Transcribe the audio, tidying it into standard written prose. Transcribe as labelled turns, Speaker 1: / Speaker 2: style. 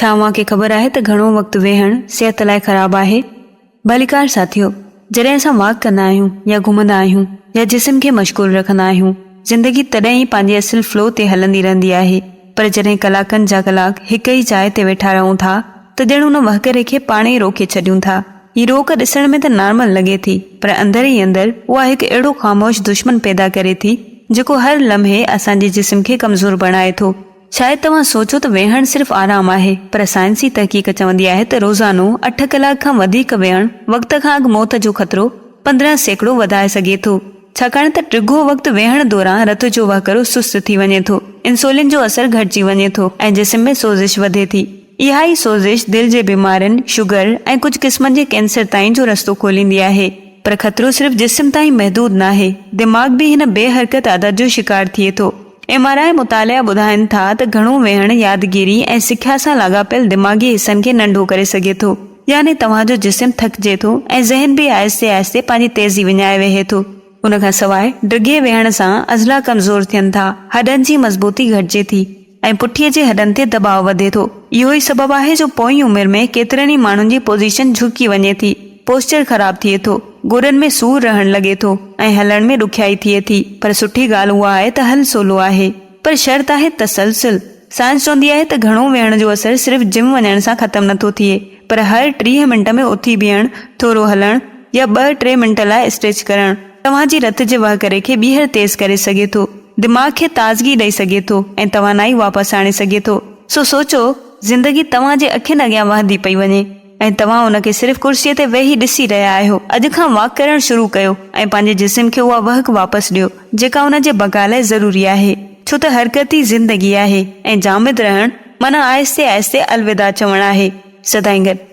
Speaker 1: ڇا اوهان کي خبر آهي ته گهڻو وقت ويهڻ صحت لاء خراب آهي؟ ڀليڪار ساٿيو! جڏهن اسان واڪ ڪندا آهيون يا گهمندا آهيون يا جسم کي مشغول رکندا آهيون، زندگي تڏهن ئي پنهنجي اصل فلو تي هلندي رهندي آهي. پر جڏهن ڪلاڪن جا ڪلاڪ هڪ ئي جاء تي ويٺا رهون ٿا ته ڄڻ ان وهڪري کي پاڻ ئي روڪي ڇڏيون ٿا. هي روڪ ڏسڻ ۾ ته نارمل لڳي ٿي پر اندر ئي اندر اها هڪ اهڙو خاموش دشمن پيدا ڪري ٿي جيڪو هر لمحي اسان جي جسم کي ڪمزور بڻائي ٿو. شايد توهان سوچو ته ويهڻ صرف آرام آهي، پر سائنسي تحقيق چوندي آهي ته روزانو اٺ ڪلاڪ کان وڌيڪ ويهڻ وقت کان اڳ موت جو خطرو 15% وڌائي سگهي ٿو. ڇاڪاڻ ته ڊگهو وقت ويهڻ دوران رت جو وهڪرو سست ٿي وڃي ٿو، انسولين جو اثر گهٽجي وڃي ٿو ۽ جسم ۾ سوزش وڌي ٿي. اها ئي سوزش دل جي بيمارين، شگر ۽ ڪجهه قسمن جي ڪينسر تائين جو رستو کوليندي آهي. پر خطرو صرف جسم تائين محدود ناهي، دماغ به هن بي حرڪت عادت جو شڪار ٿئي ٿو. ايم آر I مطالعا ٻڌائين ٿا ته گهڻو ويهڻ يادگيري ۽ سکيا سان لاڳاپيل دماغي حصن کي ننڍو ڪري سگهي ٿو. يعني توهان جو جسم ٿڪجي ٿو ۽ ذهن به آهستي آهستي پنهنجي تيزي وڃائي ويهي ٿو. ان کان سواء ڊگهي ويهڻ سان عضلا ڪمزور ٿين ٿا، هڏن جي مضبوطي گهٽجي ٿي ۽ پٺيء جي هڏن تي دٻاء وڌي ٿو. اهو ئي سبب آهي جو پوئين عمر ۾ ڪيترن ئي ماڻهن جي پوزيشن جهڪي وڃي ٿي. پوسچر خراب ٿئي ٿو، گوڏن ۾ سور رهڻ لڳي ٿو ۽ هلڻ ۾ ڏکيائي ٿئي ٿي، پر سٺي ڳالهه اها آهي ته حل سولو آهي، پر شرط آهي تسلسل. سائنس چوندي آهي ته گهڻو ويهڻ جو اثر صرف جم وڃڻ سان ختم نٿو ٿئي، پر هر 30 منٽ ۾ اٿي بيهڻ، ٿورو هلڻ يا ٻه ٽي منٽ لاء اسٽريچ ڪرڻ، توهان جي رت جي وهڪري کي ٻيهر تيز ڪري سگهي ٿو، دماغ کي تازگي ڏئي سگهي ٿو ۽ توانائي واپس آڻي سگهي ٿو. سو سوچو، زندگي توهان جي اکين اڳيان وهندي پئي وڃي. ۽ توهان ان کي صرف ڪرسيء تي ويهي ڏسي رهيا آهيو. اڄ کان واڪ ڪرڻ شروع ڪيو ۽ پنهنجي جسم کي اها وهڪ واپس ڏيو، جيڪا ان جي بقا لاء ضروري آهي. ڇو ته حرڪت ئي زندگي آهي ۽ جامد رهڻ معنيٰ آهستي آهستي الوداع چوڻ آهي. سدائين گڏ.